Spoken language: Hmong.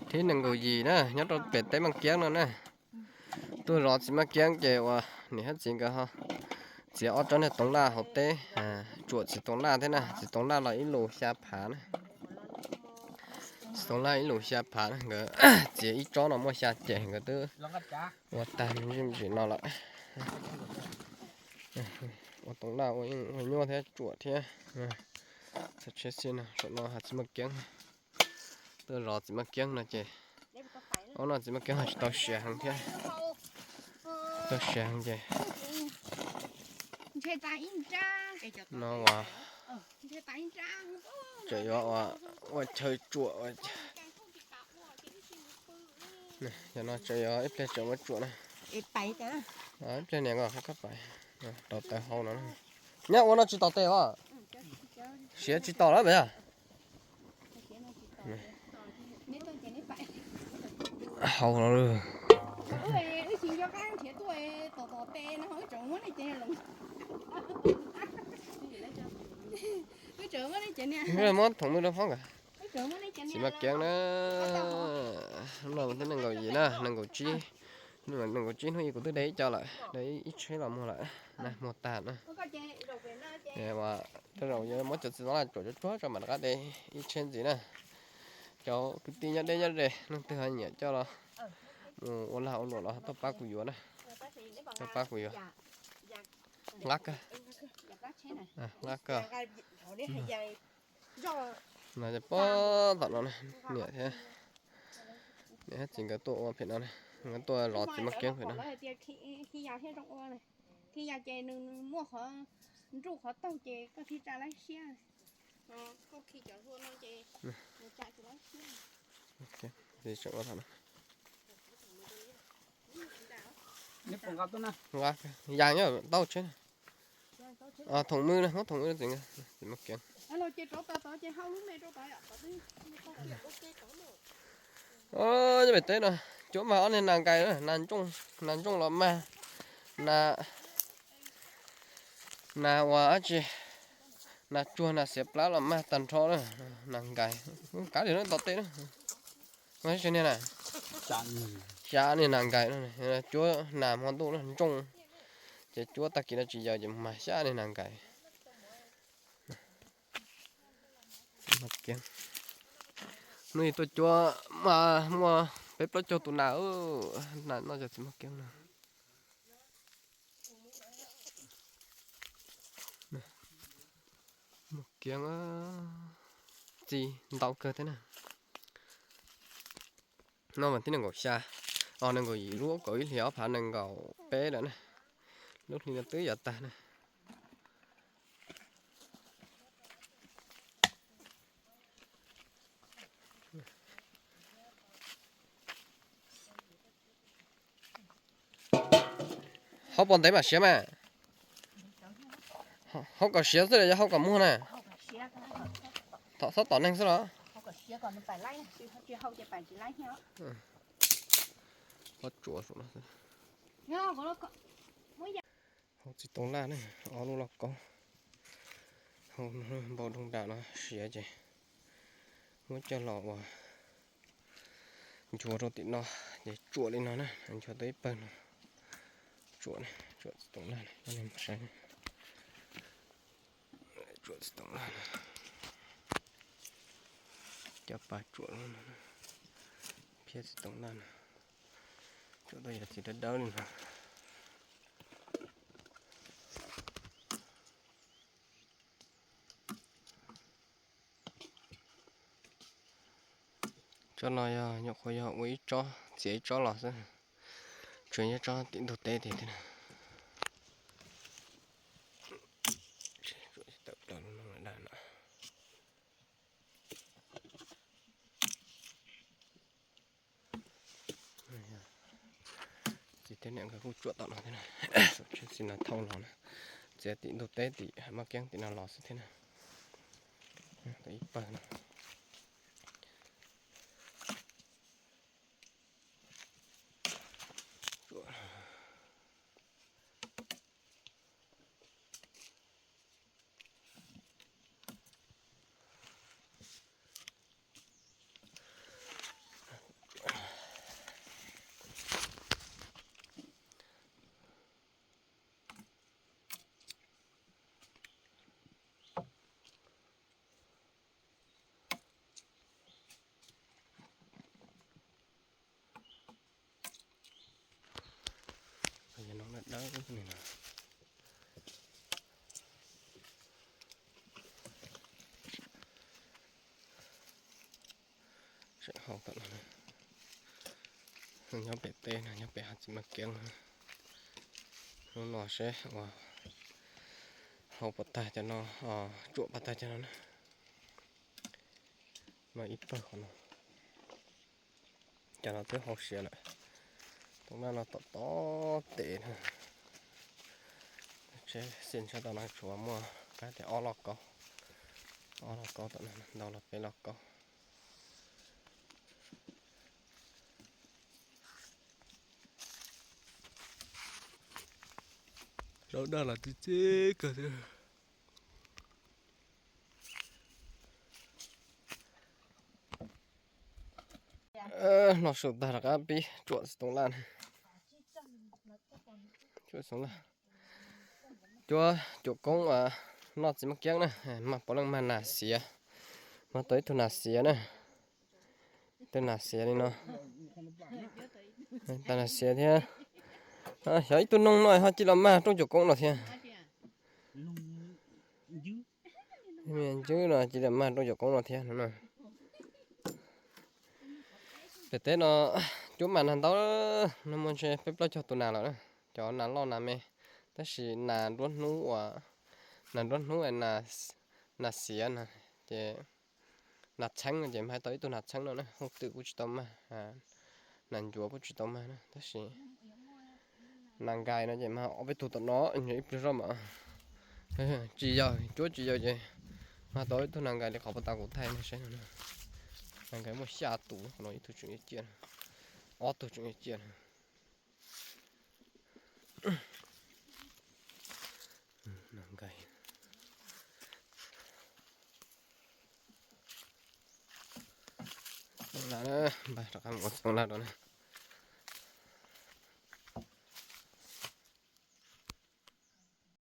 Thib nees nkaum yim na, nyob rau pem teb Maj Kiab no na. Tuaj zov txiv Maj Kiab ces uas niam thiab txiv nkawd ho txiav ob tsob niag toov laj hauv teb, tsuam txiv toov laj thiab na, txiv toov laj los ib lus xya phav na. Txiv toov laj ib lus xya phav na, nkawd txiav ib tsob no muaj xya ces nkawd twb ua tag me ntsis no lawm. Ua toov laj ua nyuaj thiab tsuam thiab. Txog tsheb xij no, saum no hais txiv Maj Kiab. Tuaj zov txiv Maj Kiab no ces, ob no txiv Maj Kiab ho tsis tau siav heev thiab. Tau siav heev ces no uas tseem yuav ua chaw tsuam. Yog no tseem yuav ib pliag tseem muab tsuam na. Ib pliag niam ko qab pais rau taws hau no. Nyob ua no tsis tos tes os. Siav tsis tos lawm yog. Hau no. Muab thoom mw rau phoob nkawd. Txiv Maj Kiab na, no twb nees nkaum yim na, nees nkaum tsib. Nees nkaum tsib hnub ib kuv twb de ib co lawm, de ib tsheb los muag lawm na, muag tag na. Tej zaum yuav muab cov txiv toov laj tsuam tsuag tsuag tso mam rov qab de ib tsheb ntxiv na. Cov kwv tij nyob deb nyob ze leej twg ho nyiam coj los mus ua lag ua luam los tuaj pab kuv yuav na. Tuaj pab kuv yuav. Nqa kawg. Nqa kawg. No ces pab tom no niam thiab, niam thiab txiv nkawd tuaj ua phem no, nkawd tuaj zov txiv Maj Kiab phem no. Khi yas thiab zoo ua, khi yas ces nws muaj qhov nruj qhov taug ces koj thiaj tsa lab siab. Yas nyob tau tsheb. Thoom mw na, muab thoom mw, txiv Maj Kiab. Nyob pem teb no cuab mag ob niag nas nkais, nas ntsooj los mag, nas, nas ua dab tsi, nas tsuag nas xiav plab los mag tag nrho na. Nas nkais, kav liam no tom tej na. Xya niag nas nkais no, cuab nas hmo ntuj na ntsooj, ces cuab tag kis no tsis yog ces mag xya niag nas nkais. Hnub ib tuaj cuab muaj peb plaub caug tus nas, nas noj cov txiv Maj Kiab no. Maj Kiab txi ntau kawg thiab na. No mas thib nees nkaum xya, os nees nkaum yim lub kaum ib hlis ob phav nees nkaum peb lawm na. Lub hli no twb yuav tag na. Hau pom ntev mam siav mas. Hau kom siav xwb los yog hau kom muag na? Txhob tom neeg xwb los? Hau tsuav saum no xwb. Hau txiv toov laj ne, ob lub lauj kaub. Hau npau doog dam no siav ces muab coj los ua nchuav rau tim no, ces tsuam li no na, nchuav tau ib pawg no. Tsuam, tsuam txiv toov laj, coj nej mus saib. Tsuam txiv toov laj no, coj pas tsuam no, phiab txiv toov laj no, tsuam tau yam txiv dawb dawb li no. Tsob no yog nyuam qhuav yog ua ib tsob, txiav ib tsob los xwb, tsuas nyob tsob tim ntug teb tiag thiab na. Txiv thiab niam nkawd kuj tsuam tom no thiab na. Tsheb xi no thauj los na, txiav tim ntug teb tim Maj Kiab tim no los xwb thiab na. Tau ib pawg no. Dawb li no. Seb hauv tom no, nyob pem teb no, nyob pem hav txiv maj kiab no. Hnub no seb ua hau puas tag cov no, tsuam puas tag cov no na. No ib pawg qhov no. Cov no twb hau siav lawm. Toov laj no tom tob tes na. Tsheb xim ntsha tom no tsuas muaj qab tias ob loj kaub, ob loj kaub tom no, ntau los peb loj kaub. Zaub daj los txi txi kawg thiab. Noj su tag rov qab pib tsuam txiv toov laj. Tsuam txiv toov laj. Cuab cuam koob noj txiv maj kiab na, mag puav leej mag nas xiav. Mag tau ib tug nas xiav na. Tug nas xiav li no. Tau nas xiav thiab. Xyov ib tug noog no ho cia li los mag rooj cuam koob no thiab. Ncwb no cia li los mag rooj cuam koob no thiab no. Pem teb no cuab mas nag ntau, nag muaj ntshe peb plaub caug tus nas lawm na. Cov nas loj nas me, tab sis nas nruab hnub uas, nas nruab hnub nas xiav na, ces nas txheeb no ces mag tau ib tug nas txheeb no na, hooj twm kuj tsis tau mag, nas ncuav kuj tsis tau mag na, tab sis nas nkais no ces mag ob peb tug tom no, ib pliag zoj mas tsis yog, cuab tsis yog ces mag tau ib tug nas nkais li qhov puag ta kuv thaij nej saib no. Nas nkais muaj xya tus, qhov no ib tug tseem yuav ciaj, ob tug tseem yuav ciaj. Nas nkais. Toov laj, npaj rov qab mus ua toov laj rau na.